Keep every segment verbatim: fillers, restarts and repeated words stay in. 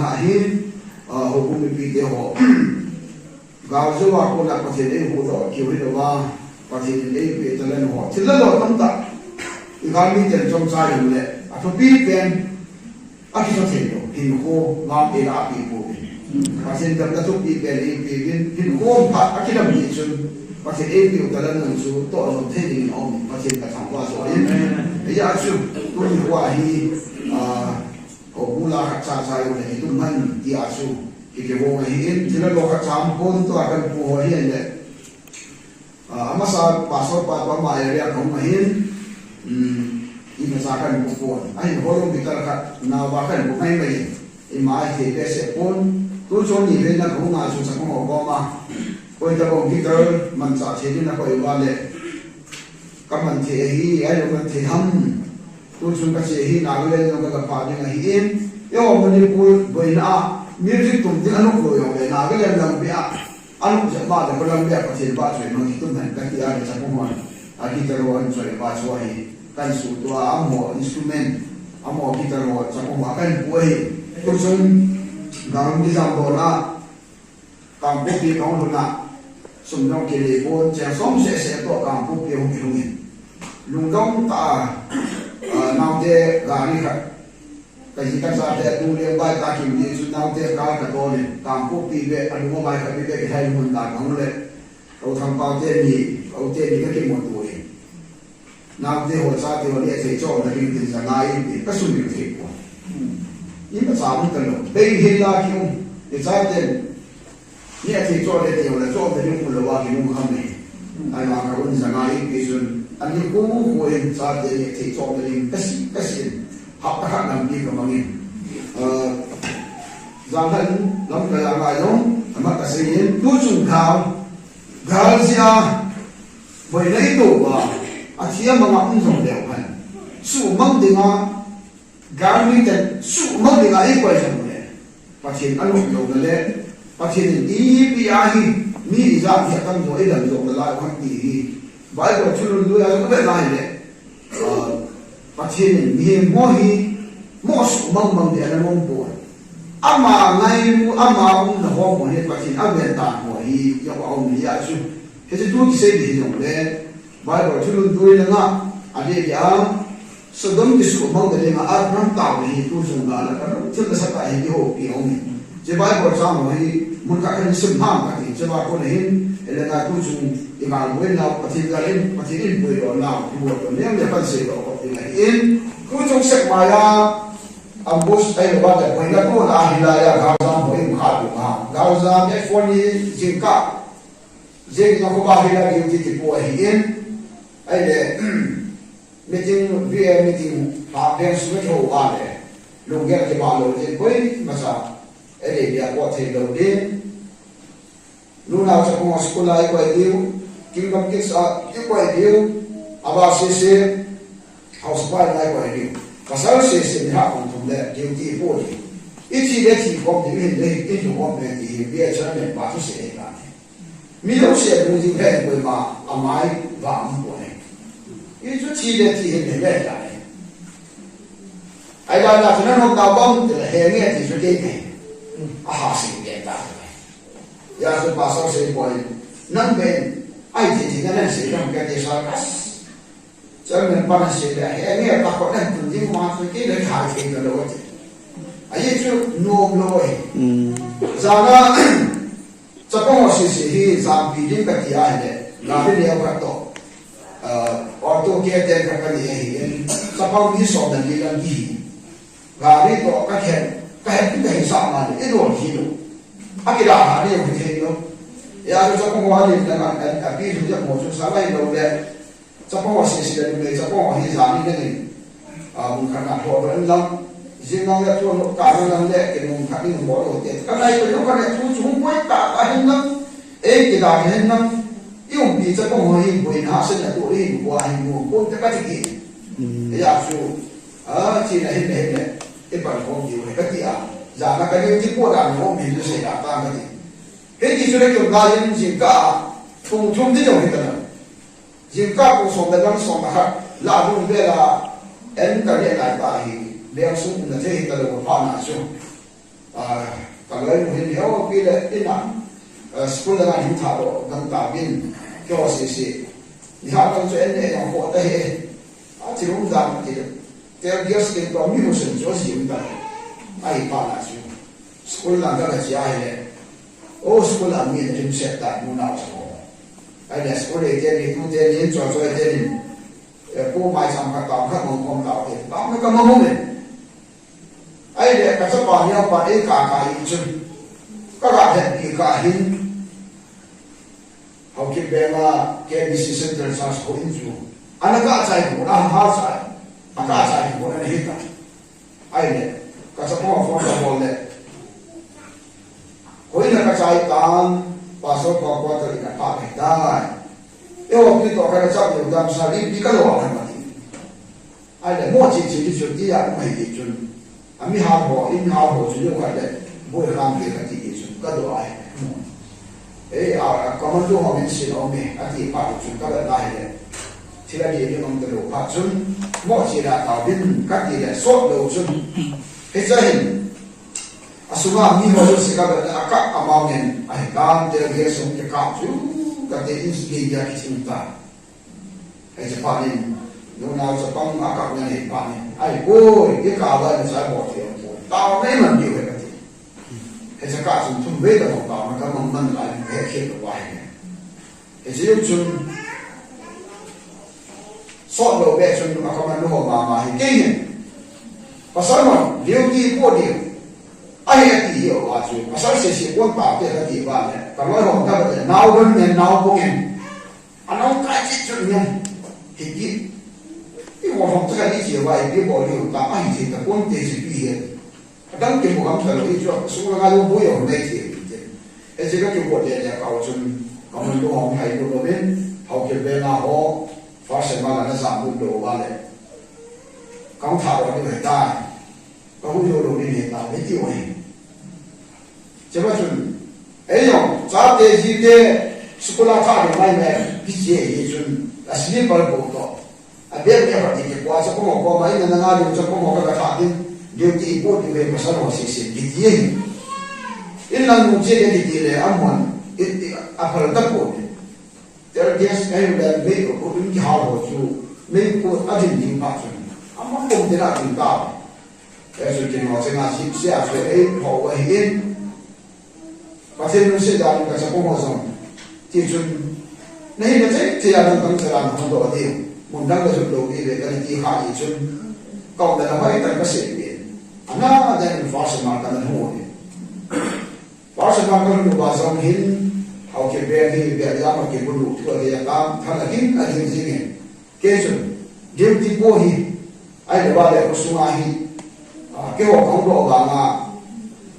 Ahin, ah, houbung mipite ho. Gal jou a kona Pathen in eihuhdoh keu hilou a, Pathen in eipeh talent ho. Thil le lo tamtah. I gal miten chomcha jong le. Athupi pen. Akitho thei lou. Hinkho ngam eina apeh pouve. Pathen damna thupi pen eipeh uvin. Hinkho phat akidam ni chun. Pathen eipeh u talent nung chu. Toh jom thei dingin aum. Pathen kathangvah joh in. Hijeh chun. Tuni hoa hi. Ah, Houbung la khat chacha jong le kitum hen tia chu kikivong ahin, thil le lo khat cha umpon tua kahin pu ho hi ahile. Ah, amasa pastor pa toh ama area kahung ahin, um, imacha kahin pu pon. Ahin holong guitar khat nauva kahin pu maimai in. Ima ahi thei behseh pon. Tuchung ni veina kahung a chu chapang ho koma. Koi tabang guitar manchah thei ding nakoi uva le. Kaman thei ahi, ahilou man thei ham. Tuchung kache hi, Nagaland jong ka, kapha ding ahin. Eiho Manipur boina a, music tum ding anop lou jong le, Nagaland lam beh a, anop jep ma le, kolam beh a, Pathen vahchoi mang kitum hen, kati a, le chapang hon. A guitar ho anchoi vahchoi hi. Kahin suhtoh a, amaho instrument, amaho guitar ho, chapang ho, kahin pu ahi. Tuchung, Nagaland jam dona. Kangpokpi kahung lhun a, sum jong kile pon, cheng som seh seh toh Kangpokpi hung kilhung in. Lungdong tah a, ah, naote gari khat. Kaji kachate tu le bai kakim di chu naote kal katol in. Kangpokpi beh, alung a bai khat beh beh kilhai lhun ta kahung le. Ka u Thangpao teni, ka u teni kakimuto in. Naote ho, chate ho, neh thei chom na ding tin janga in tin, ka sumil thei pon. Imacha um talou. Bei hel a kium, i chaten. Neh thei chom le ti ho le chom na ding umlou a kium kham e. Ahivang ka un janga in pi chun, ani khu khu in chate neh thei chom na ding, ka si, ka si in. Hapta khat lampi ka mang in. Ah, jang khat in, lamkai a ngai jong, amat ka sei in, tuchung kham. Gal jeh a, boina i to uva, athi amang a um jong leu hen. Suhmang dinga, gal miten suhmang dinga eikoi jong le. Pathen anop louna le, Pathen in ipi ahi, mi ijat hi atam jo, idam jo nalai u ham ti hi. Bible thulhun lui a jong kavet lai le. Ah, Pathen in mihem ho hi, mo suhmang mang ding ana um poi. Ama ngailu, ama umna ho mo hi Pathen aven dan ho hi, Jakob a um hi a chu. Hiche thu kisei ding hi jong le, Bible thulhun lui langa, adeh dia, Sodom kisuhmang ding a, Abraham tao hi tu jong la, la ka thil ka sa ta hi kihoupi a um hi. Hiche Bible chang ho hi, mun khat kahin sim ham kati, hiche Bible hin, ele na tu jong, I ngal boina, Pathen gal in, Pathen in boina, tu jong, nem le pan sei lo, ko ti na in, tu jong sek maya, ambush, ai lo ba, boina tu na, hi la ya, Gaza, boina, ha, tu na, Gaza, ne phone ni, jingkah, jing na ko ba, hi la, duty ti po, hi in, ai le, meeting, V A meeting, ha, pen su me tho, a le, lunggel kibah lou, jing, boina, masa, ele, bia, ko, thei lo, din, Nunao chapang ho school a ikoi diu, Kingdom Kids a ikoi diu, aba sese, house bai a ikoi diu. Pasal sese ni ha kong thum le, duty ipo diu. Ithi le thi khom diu hin le, ithi khom le ti hin, bia chairman pa thusei ahi ta. Mi jouse lungding he koima, amai va um poi. Ichu thi le thi hin le le ta. Ai la na chu nanom nau bang, ti le he nge ti chu kei kei. Aha sei nge ta. Hijeh chun pastor sei poi, nang ben, ai thei thei na nasei dam kati sa kas. Chairman pa nasei le, he nge ta ko nan tun ding ma chu kei le thei thei na lou ti. Ajeh chu nom lou ahi. Hmm. Jana, chapang ho sese hi, jampi ding kati ahile, gari leo khat toh. Ah, auto ke ten khat kani ahi, chapang mi som na ni lang hi. Gari toh kakhen, kahet, kahisah ma le, idol hi lou. Akila ha ni, hithei lou. Hijeh chun chapang ho ni, na, na, api thu ja mo chu sa lai lou le. Chapang ho sese le, chapang ho hi jani na ni. Ah, mun khat na tho do en lang. Jing lang le tho lo, ka lang le, ke mun khat ni mo lo te. Ka nai ko lo ka le thu chu hung poi ta, ta hin lang. Ei, kila hin lang. I umpi chapang ho hi, boina, sen na to le, hin ko hin mo, ko te ka ti ki. Hmm. Hijeh chu. A, china hin le hin le, ipan khom diu hi kati a. Jana ka duty po dan ho min le sei da ta kati. Hiti chule kium lai in jingkah a, pung thum ni jong hita na. Jingkah pung som le dang som le khat, la dung vel a, en ka le lai ta hi, veng sung umna thei hita lou pha na chu. A, Pi le ina, eh, school le na hin tha lo, dang ta bin, kyo si si. Ni ha tang chu en ne yang ko ta he. A chi rum dang ti le. Tear gas ke to mi ho sen jo si um ta. Ai pa na chu. School la ka ka chi ai le. O school a mi le rim set ta mu na chu. Ai le school le te ni tu te ni cho cho te ni. E ko mai sam ka ta ka mong kom ta ke. Ta me ka mong mong le. Ai le ka chapa ni pa e ka ka i chun. Ka ka he pi ka hin. Haokip Veng a K B C Central Church ho in chu. Ana ka chai ko, ana ha chai. Ana ka chai ko, ana hita. Ai le, ka chapa phone ka bol le. Ko ina ka chai tan, pastor pa quarter ina pa ka tai. E o pi to ka chap yo dam sa ri pi ka lo ka ma ti. Ai le mo chi chi chu ti a mai ti chun. A mi ha ho, in ha ho chu yo ka le. Boi kham ke ka ti ti chun ka do ai. Ei, a, a commando ho min sin om e, a ti pa chun ka la lai le. Thila di ni om te lo pa chun. Mo chi la ta bin ka ti le so lo chun. He cha hin. A sunga mi ho lo si ka la a ka a ma men. Ai kan te ge sum ke ka chu. Ka te in si ge ya ki sin ta. Hei chapa nin, nunau chapang a kap ngan hei pa nin. Ai, oi, ke ka lai na chai bo ti ang po. Tao nei man diu hei ka ti. Hei cha ka chun thum ve ta bang tao na ka mang man lai hei khel lo wa hei. Hei chi yuk chun, sot lo ve chun a ka man lo ho ma ma hei. Kei hin, pasal man, diu ti po diu. Ai, a ti hi o wa chu, pasal se se pon pa te ka ti wa le. Ka loi hom ta ba te, nau don ngen, nau po ngen. Anau kai chi chu ngen. Hi ki. I ho hom ta ka ni chi wa, i bi bo li ta, ai chi ta kon te chi pi he. Adang ke mo gam ta lo, i chu, su la ga lo bo yo nei chi pi te. E chi ka ki bo de de ka o chun, ka mun lo hom hai lo lo ben, Haokip Veng a ho, fa se ma la na sa mun lo wa le. Ka tha lo ni mai ta. Ka hu yo lo ni ne ta, ni ti o ni. Che ba chun, ei yong, cha te ji te, school a tha ni mai mai, ki che ye chun, a slipper bo to. A bag ne ba ti ke kwa, cha ko mo ko mai na na nga lu, cha ko mo ka ka tha din, duty po ti ve pasal ho si si, ki ti ye. In lang nu che de ki ti le, a mon, i, i, a phal ta po ni. Tear gas, ei le, mei ko, ko in ki ha ho chu, mei ko, a din din pa chun. A mon ko de na din ta. Jesu kin ho chenga sipsia chu ei pho ahin. Pathen lungset dan ka chapang ho jong. Ti chun, nahi na chei chei a dang dang charan hung doh ding. Mun dang ka jut lo ding ve ka ti kha ti chun. Ka um na la mai tan ka se ve. Ana dan in fa se ma ka na hu ni. Pastor Michael nu ba jong hin, Haokip Veng hi, bia ya ma ke bu lu, tu a dia tam, than a hin, a hin jing in. Kei chun, duty po hi, ai le ba le ko sunga hi, a, ke ho kong do ba nga,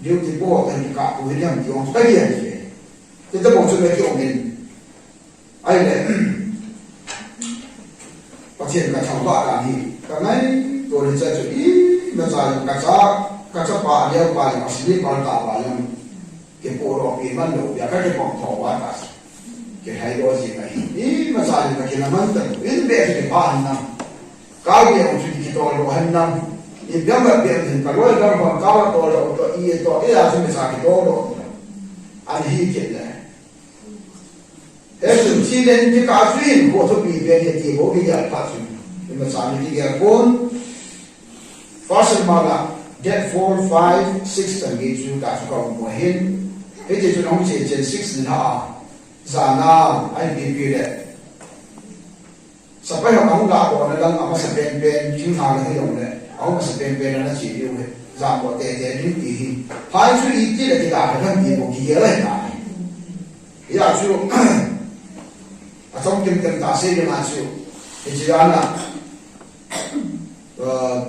duty po tan ka pu hi niam ti ong, ka hi a ni ke. Te te po chun le ke ong in. Ai le, Pathen ka thangvah dan hi, ka ngaito le cha chu i, na cha le ka cha, ka chapa le pa le ka sini pal ta ba le, ke po lo pi man lo, ya ka ke pom tho ba ta. Ke hai lo ji ka hi, i, na cha le ka ke na man ta, in be ke pa han nam. Ka be ang chu ki to lo han nam. I be ma be ka lo ga ba ka ba to lo to, i to, i ya chu me cha ke to lo. An hi ke le. He chun thi len ti ka chu in, ko thupi pen he ti ho ki ya pha chun. Ima cha ni ki ya kon. First Samuel date four, five, six tan ki chu ka chu ka um mo hin. He ti chu nong che chen six ni ha. Za na, ai bi pi le. Sapai ho ahung la ko na lang ama sa pen pen, king ha le hi long le. Ahung sa pen pen na chi liu he. Za ko te te ding ti hi. Phai chu i ti le ki da ka dang ti ko ki ya le na. Ya chu, a chom kim kim ta se le ma chu. Hi chi la na. Uh,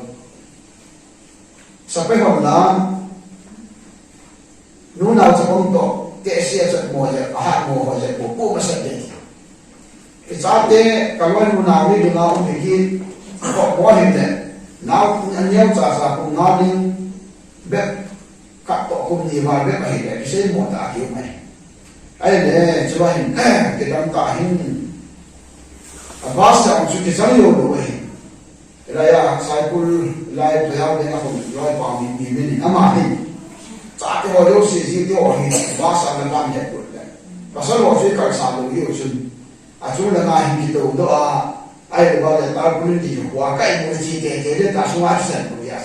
Sapai hon la, nunau chapang to, te se a chat mo ja, a hat mo ho ja, ko, ko ma sa de. I cha te, ka loi nunau ni ding a um hi ki, ko, ko hin de. Nau, a niau cha cha ko nga ding, be, Ka to kum ni val bep ahi le, kisei mo ta ki um ahi. Ai le, chua hin, kidam ta hin. A bus cha chu kichang lo lo ahi. Lai a, Saikul, lai playal de na kum, lai pa mi, mi, mi, ni, ama hin. Sa te ho jouse, ji te ho hi, ba sa na lam het lut le. Pasal ho chu i kal sa lou hi u chun. A chung langa hin kitou doh a, ai le ba le tarpaulin ti hua ka imu chi te te le ta sunga sen pu ya.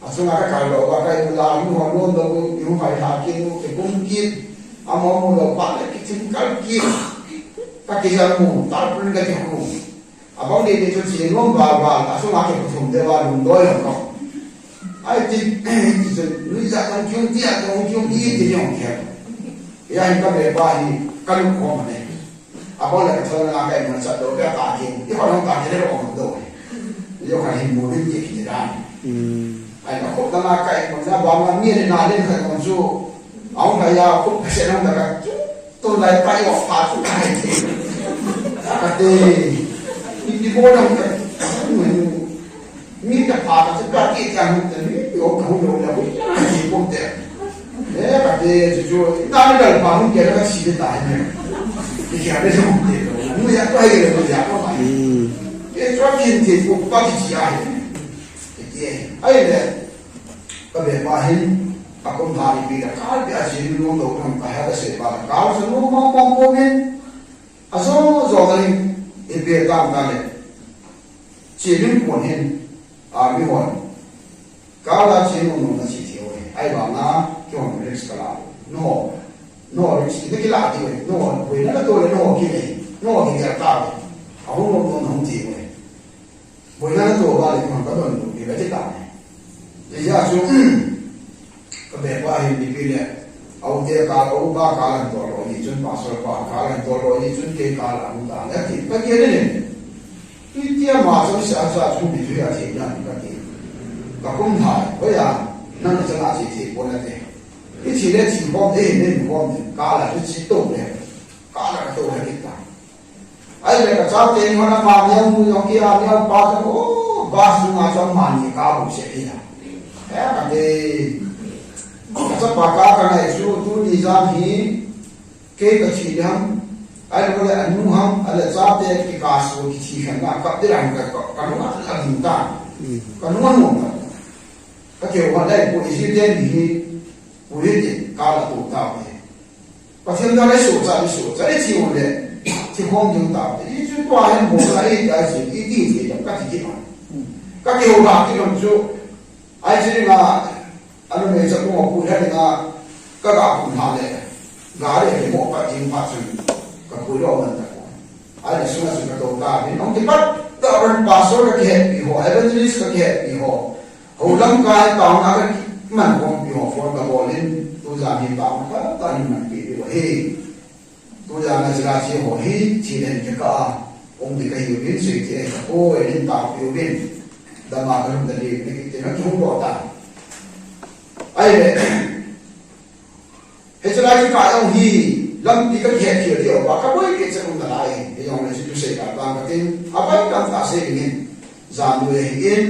A chunga ka kal lou ba ka imu la, nu ho non do, nu ho hai ha ki nu, ki kum ki, a mo mu lou ba le ki thim kal ki. Ka ki jal mu, tarpaulin ka ki khu. Abang ni ni chu chi nom ba ba, a chunga ki pathum te ba lungdoi lou ko. Ai ti, ti chu nui ja kan kiung ti a kan kiung i ti jong khe. Ya hin ka be ba hi, ka lu ko ma ne. Abang le ka thon na ka i mon sa do ka ta ki, i ho long ta ki le lo ko do. Yo ka hin mo ni ti ki da. Ai ka ko na ka i mon na ba ma ni na le ka mon chu. Au ka ya ko ka se na ka chu. Tun lai pa i wa pa tu kai te. Ka te. Ni ti bo na ka. Mi ka pa ka se ka ti ka hu te ni. Yo ka hu lo la wi. Ni ko te. Eh, ka te ju ju. Na ni ka pa hu ke ka si de ta ni. Ni ka de ju te. Nu ya ko ai le nu ya ko ai. Ke chua kin te ko pa ki chi ai. Ke ai le. Ka be pa hin, a kum thani pi la kal pi a chi nu lo to tham ka ha ka se pa la kal sa nu ma ma ko min. A zo zo ka hin, i pe tam ka le. Chi lim kon hin, a mi hon. Kal la chi nu nu na chi thi oi. Ai ba na, ki hon risk ka la. No, no risk, ni ki la ti oi. No, oi na ka to le no ki le. No ki ya ka. A hon no no no ti oi. Boina na to ba le khan ka don lo, ni ka ti ta ne. Ni ja chu, ka be pa hin ni pi le, au te ka, au ba ka lan to lo, ni chun pastor pa ka lan to lo, ni chun ke ka lan ta ne, ti ka ke ne. Ni ti a ma chu sa sa chu ni chu ya ti na ni ka ti. Ka kum thai, ko ya, na na cha na ti ti ko na te. Ni ti le ti ko de ne ko ne, ka la ti to le. Ka la to le ki ta. Ai le ka chate ni hon a pa neo nu jong ki a neo pa jong o ba sunga jong mani ka bu se hi a. He ka te. Ka chapa ka ka ngai chu tuni jan hi kei ka thi ding ham. Ai le le anu ham, a le chate ki ka su ki thi khan na ka ti ran ka ka ka nu a la ding ta. Ka nu a nu ta. Ka ke wa le ko i si te ni hi. Pu hi ti ka la tu ta hi. Pathen da le su cha ni su cha ni chi u le. Chi khom ding ta. I chu tua hen mo la i da chi i ti chi ka ti ki ma. Ka ki ho la ki lom chu. Ai chi nga anu me cha ko pu le nga ka ga pu na le. Ga le mo pa ding pa chu. Ka pu lo man ta ko. Ai le su na su ka to ta ni. Nong ki pat da ran pastor ka ki he pi ho, evangelist ka ki he pi ho. Ho lamkai taona ka man khompi ho phone ka bol in, tujan hi taona ka ta hin manpi diu ahi. Tujan a jira chi ho hi, chi len ke ka, um di ka hiu bin, sui ti ka ko, e din tao piu bin. Dama ka lum da di, ni ki ti na ki hung lo ta. Ai le, Hiche lai chu ka jong hi, lampi ka kihet thei diu va, ka boi kit chet um nalai. Hijongle chu thusei ka tang ka tin, a bai tam ta sei ding in, jan lui ahi in,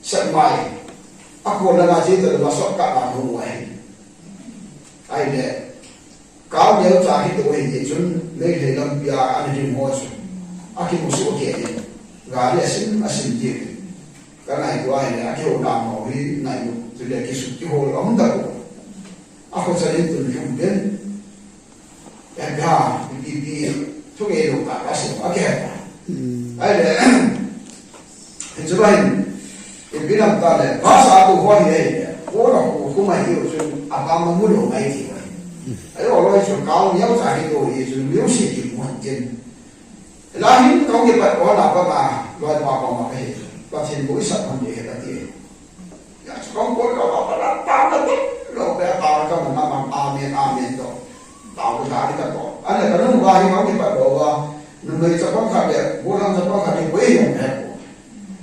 sep mai. A kon langa che ta lou va sot ka ta hung u ahi. Ahile, kal neocha hi tou ahi chun, Meitei lampi a ana ding ho chu, a kimusuh kei in, gari a sim, a sim ding. Ka ngaito ahile, a kihou dan ho hi, ngaito, chule kisut kihou lom ta ko. A kho chalin tun lhum den. Ka ga, ipi, ipi, thungei lou ta, ka sim, a kihet ta. Ahile, hichu ba hin, ipi lam ta le, bus a tou ho hi ahile, ko la ko, ko mai hi u chun, a pa ma mu lou mai ti ba. Ahile, o loi chu, kal neocha hi tou hi chun, music kimu han tin. Lahin kong kipat kona pa ma, loi pa pa ma kahi. Pathen bu isat ham ye kati. Ya, kong kol ka pa pa la pa na ti. Lo pe pa ka ma ma, amen, amen to. Tao ka ni ka to. Ane ka nung ba hi kong kipat lo ba. Nung mai cha pa ka le, bu lang cha pa ka ni bu ye yong he ko.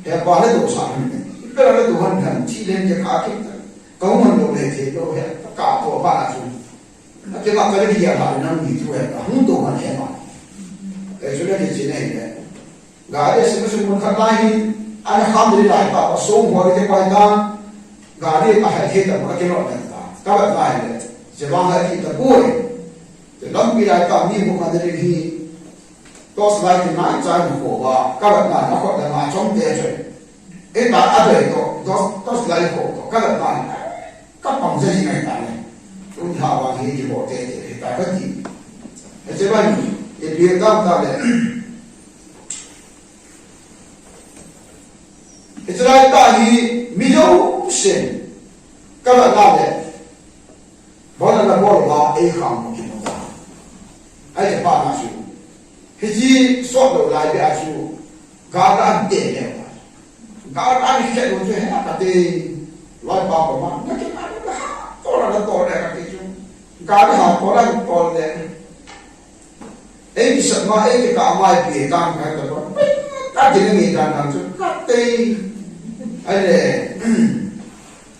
He pa le to sa ni. Pe le to han han, chi len ke ka ki. Kong man lo le the lo he. Ka to pa na chu. Ati ma ka le ki ya ba nang ni tu e, ka hung to man he ma. E chu le ki chi nei le. Gari a sim a sim mun khat lai hi, ana kham ding lai ta, pa song ho le ke pai ta. Gari a hai the ta, ka ke lo ta. Ka ba lai le. Je ba hai ki ta poi. Te lampi lai ta mi mu ka de hi. Torch light nai chai mu ko ba, ka ba na na ko da ma chom te choi. E ta a de to, torch, torch light ko to, ka ba na. Apang jeh hi ngai ta le. Tun ha vang hi kibol tete hi ta ka ti. Hiche ban, ipi tam ta le. Hiche lai tah hi mi jousen ka la na le. Bol na bol ba ei khang mo kimu ta. Ai le pa na su. Hiche sot lou lai beh a chu, gal an te le. Gal an khet lou chu he a ka te. Loi pa ko ma, na ke na na ha, to la na to le ka te chu. Gal ha to la to le. Ei ki sat ma, ei ki ka ma, ei pi tang ka ta ko. Ka ti ni tang tang chu, ka te. Ai le.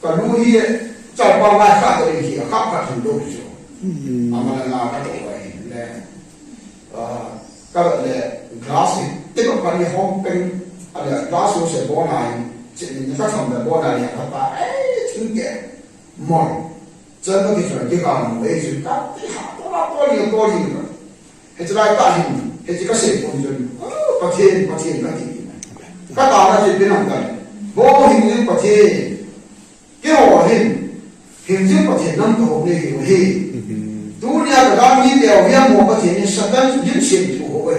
Ka lu hi, chal pa ngai kha ta hi, kha kha thun do chu. Ama la na ka to ba hi le. Ah, ka le glass hi, te ka pa ni hong peng, a le glass ho se bo na hi, che ni ka tham da bo na ni ka pa, eh, ching ke, mon. Chan ka ki chon ki ka mo, eh, chu ka ti ha, to la, to li, to li. Hiche lai tah hin, hiche ka sei pon chun, oh, Pathen, Pathen ka ti. Ka ta na chu pe nang ka. Bo hin ni Pathen. Keiho hin, hingjing Pathen nam kaho nei hi uhi. Tunia ka gam mite ho hiam ho Pathen in Satan dimset diu ho uhi.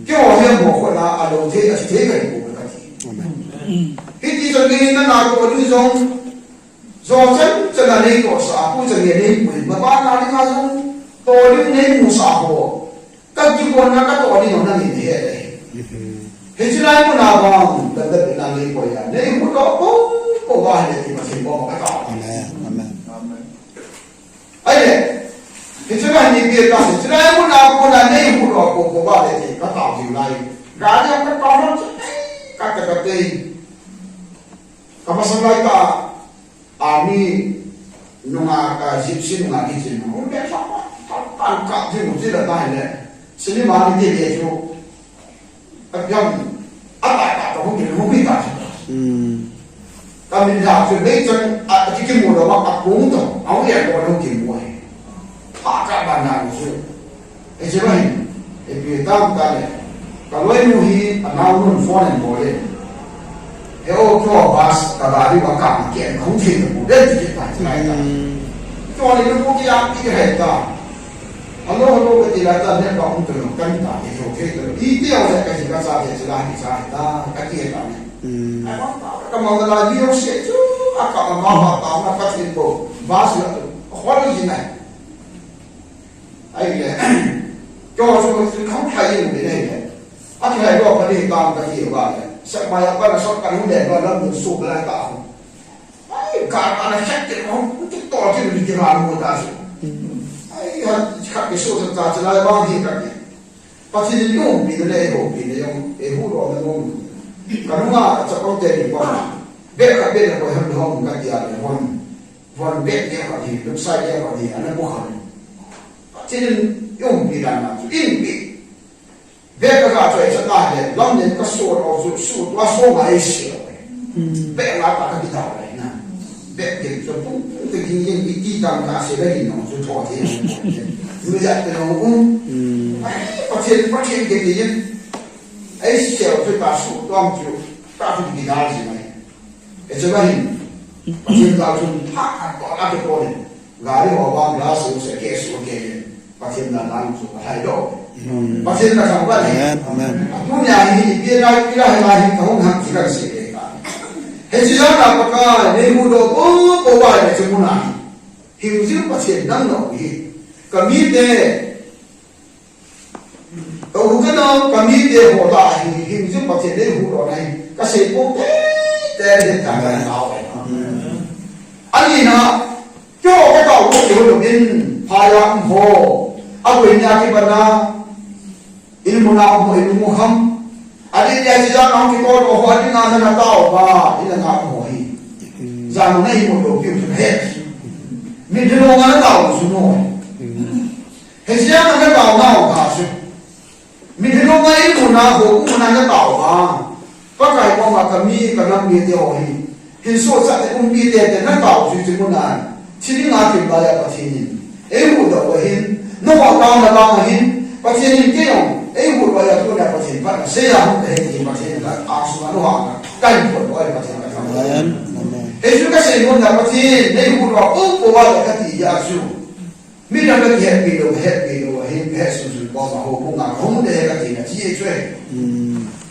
Keiho hiam ho kho na a lo thei, a thi thei kahi pouve kati. Hiti chun ngeina na toh ding jong, jo chan chan a nei tohsah, pu chan nge nei pui, ma ba na ding a jong, toh ding nei musah ho. Ka kikonna ka toh ding nangin nahe le. Hiche lai muna vang, ka dap ina nei koi a. Nei huhdoh pou, pou va le ti Pathen koma ka tao. Amen. Amen. Ahile, hiche lai ni pi ta, hiche lai muna kona nei huhdoh pou, pou va le ti ka tao ding lai. Gari ka tao na, ka ta ka tei. Ka pasal lai ta, Army nunga ka Gypsy nunga kichen nunga. Hung pen sa pa, pa, pa, ka, ji mu ji la ta le. Cinema ni ti le chu. A piang, a ta ta ta hung ki, hung ki ta chu. Hmm. Ka min da chu nei chan, a, a ki ki mu lo ma, a pung to, a hung ya ko hung ki mu ai. Pa ka ba na chu. Hiche va hin, ipi tam ta le, ka loinu hi, a naonun phone in bol in. He o, keiho bus, ka gari va ka ma ken, ka hung thei ta bu, den ti ta, ti lai ta. Hmm. Keiho ni bu ki a, ti hai ta. Hello, hello, ka ti lai ta, ne ba hung ta lo, kan ta, ke jo thei ta lo. I ti a, ka ji ka cha, ke ji la, ki cha ta, ka ti ta ne. Hmm. Ai, va ta, ka ma la, ni yo se chu, a ka ma, ma, ma, ta, na, ka ti ko, bus la tu. Hol ji nai. Ahile, keiho chu ka thil kham khai in ve ahile. A thil hai lo ka ni tam ka ti ba le. Sak ma ya pa na sok ka nu le ba lam nu su ba la ta hu. Ai, ka ka na sek te mo, ku tu to ti ni ti ma mo ta su. Ai, ha, kha ke su ta ta la ba hi ka ni. Pathen in umpi na le, umpi na jong, e hu lo na mo. Ka nunga, cha ko te ni ba. Be ka be na ko han hom ka ti a le hom. Von beh dia khat hi, lungsai dia khat hi, ana bu khat. Pathen in umpi dan na chu, in pi. Beh ka ga choi cha ta le, lam nen ka so lo chu, su tua so ma ei se lo. Hmm. Beh nga ta ka ti ta le na. Beh ke chu pung pung te kin yin pi ti tang ka se le hin no chu tho the. Mu ya te no um. Hmm. Ai, Pathen, Pathen ke ke yin. Ei se lo chu ta su tuam chu, ta chu ki da ji mai. Hiche va hin, Pathen jal chun pha khat ko a kipon in, gari ho vang glass ho se ke su ke in, Pathen na lang chu ka hai lo. Amen. Pathen na thang va le. Amen. Amen. Tunia hi, ipi na, ipi na hi, na hi, ka hung hang chi kan se ke ka. Hiche jal na Pakai, nei huhdoh pou, pou va le chu muna hi. Hingjing Pathen nang no hi. Ka mite, Ka u ka nao, ka mite ho lah a hi, hingjing Pathen nei huhdoh na hi, ka sei pou tei tei le ta ka nao. Ani na, keiho ka tao u keiho lo in, phai a um ho, a koi nia kipat na, in mun a um ho, in mun kham. A di nia si jang a um kito lo ho, a di na na tao ba, in na um ho hi. Jang na i mu lo piu tu he. Mi di lo na tao su no. Hiche a na tao nau kha chu. Mithi nunga in muna ho, muna na tao vang. Pakai koma ka mi, ka nam mite ho hi. Hin sohcha te um mite te na tao chu chu muna. Thil nga kim lai a Pathen in. Ei huhdoh u ahin. Nangho taona vang ahin. Pathen in kei jong. Ei huhdoh a tunia Pathen phatna sei a hung kahi ti Pathen ka angsunga nangho a. Ka hin phondoh e Pathen ka thangvah e. Amen. Amen. Hichu kasei nom na Pathen, nei hu lou, um, po va le kati a chu. Mi dang kakihetpi lou, hetpi lou, ahin kahet sun sun po ma ho, pu nga hung de kati na chi chu e.